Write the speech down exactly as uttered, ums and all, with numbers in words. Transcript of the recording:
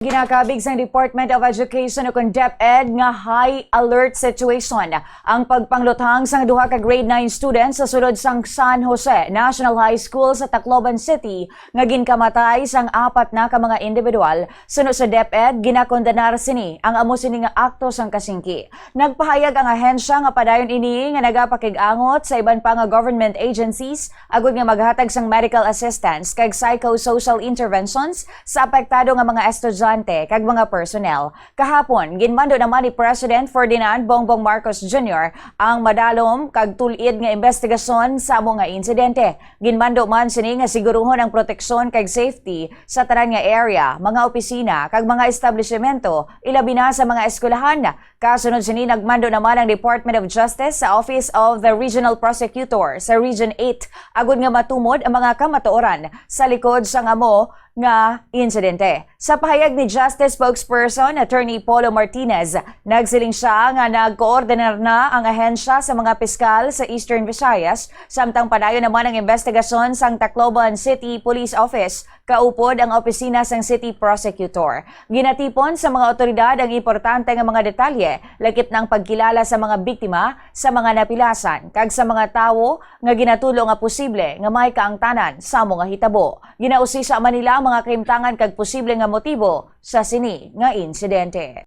Ginakabig sang Department of Education o kon DepEd nga high alert situation ang pagpangluthang sang duha ka grade nine students sa sulod sang San Jose National High School sa Tacloban City nga ginkamatay sang apat na ka mga individual. Suno sa DepEd, ginakondenar sini ang amo sini nga akto sang kasingki. Nagpahayag ang ahensya nga padayon ini nga nagapakig-angot sa iban pa nga government agencies agud nga maghatag sang medical assistance kag psychosocial interventions sa apektado nga mga estudyante kag mga personnel. Kahapon, ginmando naman ni President Ferdinand Bongbong Marcos Junior ang madalom kag tul-id nga investigasyon sa amo nga insidente. Ginmando man sini nga siguruhon ang proteksyon kag safety sa tanan nga area, mga opisina, kag mga establisimento, ilabi na sa mga eskwelahan. Kasunod sini, nagmando naman ang Department of Justice sa Office of the Regional Prosecutor sa Region eight agud nga matumod ang mga kamatuoran sa likod sang amo nga insidente. Sa pahayag ni Justice Spokesperson Attorney Polo Martinez, nagsiling siya nga nagkoordinar na ang ahensya sa mga piskal sa Eastern Visayas, samtang padayon naman ang investigasyon sang Tacloban City Police Office kaupod ang opisina sang City Prosecutor. Ginatipon sa mga awtoridad ang importante nga mga detalye, lakip na ang pagkilala sa mga biktima, sa mga napilasan, kag sa mga tawo nga ginatulo nga posible nga may kaangtanan sa amo nga hitabo. Ginausisa man nila ang mga kahimtangan kag posible nga motibo sa sini nga insidente.